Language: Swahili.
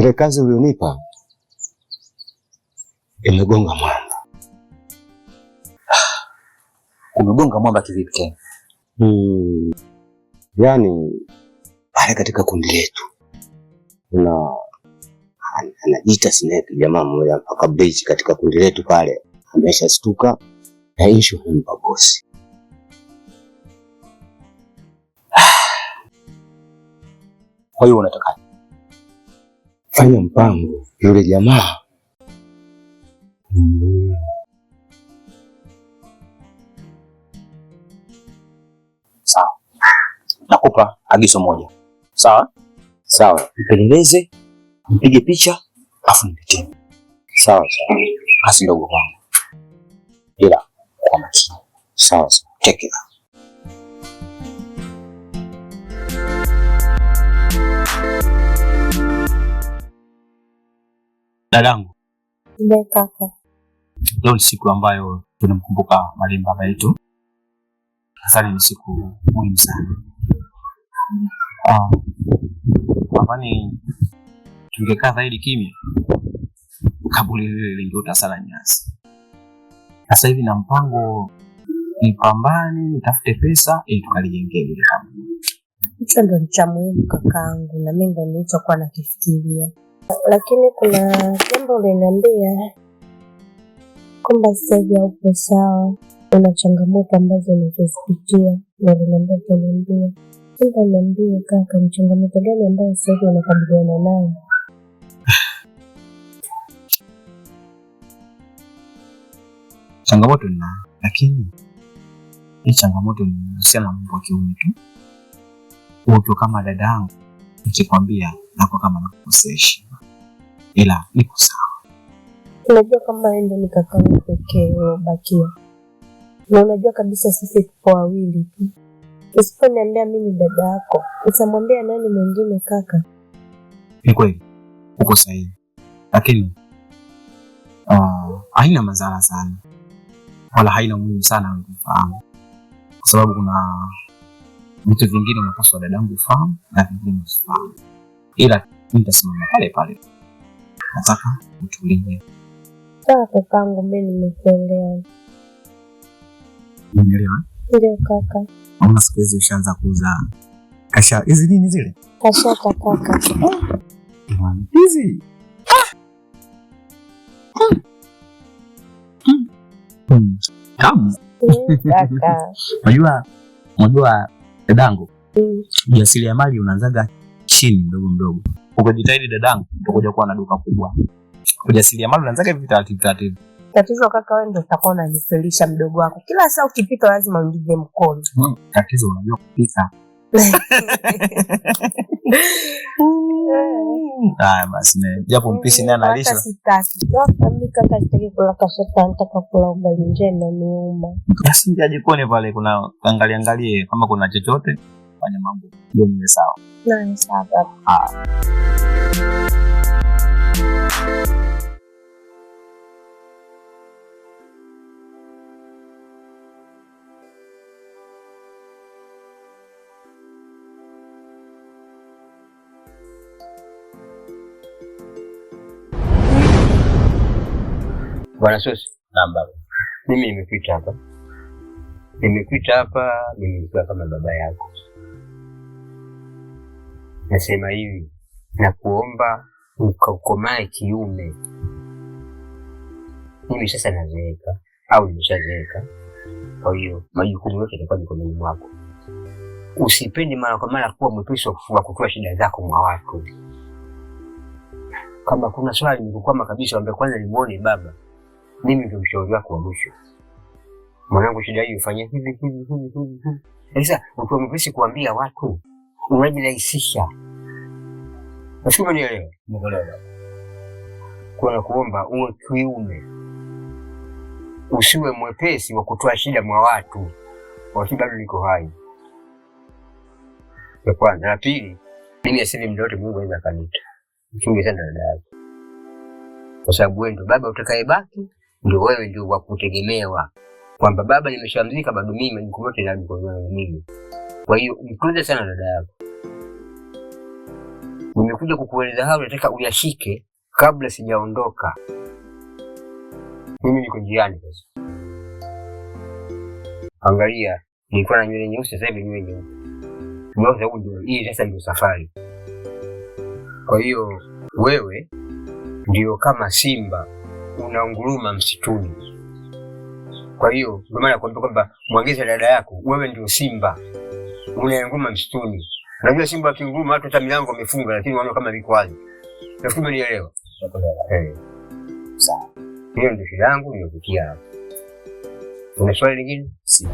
Ile kazi ulionipa imegonga mwamba. Umegonga mwamba kivipi tena? Yaani pale katika kundi letu kuna anajiita Snake, jamaa mmoja mpaka bridge katika kundi letu pale ameshastuka na issue humpa bosi. Kwa hiyo unataka Fanya mpango yule jamaa Sawa, nakupa agizo moja. Sawa? Sawa. Mpeleleze, mpige picha, afu niletee. Sawa sawa. Kazi ndogo kwangu, ila kwa makini. Sawa sawa. Take care. Dadangu, Ndiyo kaka. Leo ni siku ambayo tunamkumbuka marehemu baba yetu. Nadhani ni siku muhimu sana. Nadhani tungekaa zaidi kimya, kaburi lile lingeota sana nyasi. Sasa hivi na mpango nipambane, nitafute pesa ili tukalijengee lile kaburi. Hicho ndo cha muhimu kakaangu, na mimi ndo nilichokuwa nakifikiria, lakini kuna jambo uliniambia kwamba sasa hivi haupo sawa, una changamoto ambazo unazozipitia, na uliniambia utaniambia. Naomba niambie kaka, ni changamoto gani ambayo sasa hivi unakabiliana nayo? Changamoto ninayo, lakini hii changamoto ni husiana na mambo ya kiume tu. Ukiwa kama dada yangu, nikikwambia nakuwa kama nakukosea heshima, ila niko sawa. Unajua kama wewe ndio ni kakaangu pekee uliobakia, na unajua kabisa sisi tupo wawili tu. Usiponiambia mimi dada yako, utamwambia nani mwingine kaka? Ni kweli uko sahihi, lakini haina madhara sana wala haina umuhimu sana kufahamu, kwa sababu kuna vitu vingine unapaswa dadangu ufahamu na vingine usifahamu, ila nitasimama pale pale. Nataka utulie. Sawa kakangu, mimi nimekuelewa. Unielewa? Ndio kaka. Naona siku hizi ushaanza kuuza kasha hizi nini zile? Kashata kaka. Hizi. Tamu. Kaka. Unajua dadangu, ujasiriamali unaanzaga chini mdogo mdogo. Ukijitahidi dadangu, utakuja kuwa na duka kubwa. Ujasiriamali unaanzaga hivi taratibu taratibu. Tatizo kaka, wewe ndio utakuwa unanifelisha mdogo wako. Kila saa ukipika lazima uingize mkono. Tatizo unajua kupika. Haya basi, japo mpishi naye analisha. Hata sitaki. Sasa mimi kaka sitaki kula kashata, nataka kula ugali, njaa inaniuma. Basi ndio jikoni pale kuna angalia angalie kama kuna chochote, fanya mambo ndio niwe sawa. Na sawa kaka. Haya. Bwana Sosi, Naam baba. mimi nimekuita hapa, nimekuita hapa mimi nikiwa kama baba yako. Nasema hivi, nakuomba ukakomae kiume. Mimi sasa nazeeka au nimeshazeeka, kwa hiyo majukumu yote yatakuwa mikononi mwako. Usipende mara kwa mara kuwa mwepesi wa kutoa shida zako mwa watu. Kama kuna swali nikukwama kabisa, ambia kwanza nimuone baba. Mimi ndio mshauri wako wa mwisho. Mwanangu, shida hii ufanye hivi hivi hivi hivi hivi. Sasa ukiwa mwepesi kuambia watu, unajirahisisha. Nafikiri umenielewa. Nimekuelewa baba. Kwa nakuomba uwe kiume, usiwe mwepesi wa kutoa shida mwa watu, wakati bado niko hai. La kwanza. La pili, mimi asili muda wote Mungu anaweza akaniita. Mchunge sana dada yako, kwa sababu wewe ndio baba utakayebaki, ndio wewe ndio wa kutegemewa, kwamba baba nimeshamzika, bado mimi majukumu yote yangu kwa mimi. Kwa hiyo mtunze sana dada yako. Nimekuja kukueleza hayo, nataka uyashike kabla sijaondoka. Mimi niko njiani sasa. Angalia, nilikuwa na nywele nyeusi, sasa hivi nywele nyeupe. Unaona, sababu ndio hii sasa ndio safari. Kwa hiyo wewe ndio kama simba unaunguruma msituni. Kwa hiyo ndio maana nakwambia kwamba mwagize dada yako, wewe ndio simba unaunguruma msituni. Unajua simba akinguruma watu hata milango wamefunga, lakini wanaona kama iko wazi. Nafikiri umenielewa. Eh. Sawa. Hiyo ndio shida yangu niliyofikia hapo. Una swali lingine? Sina.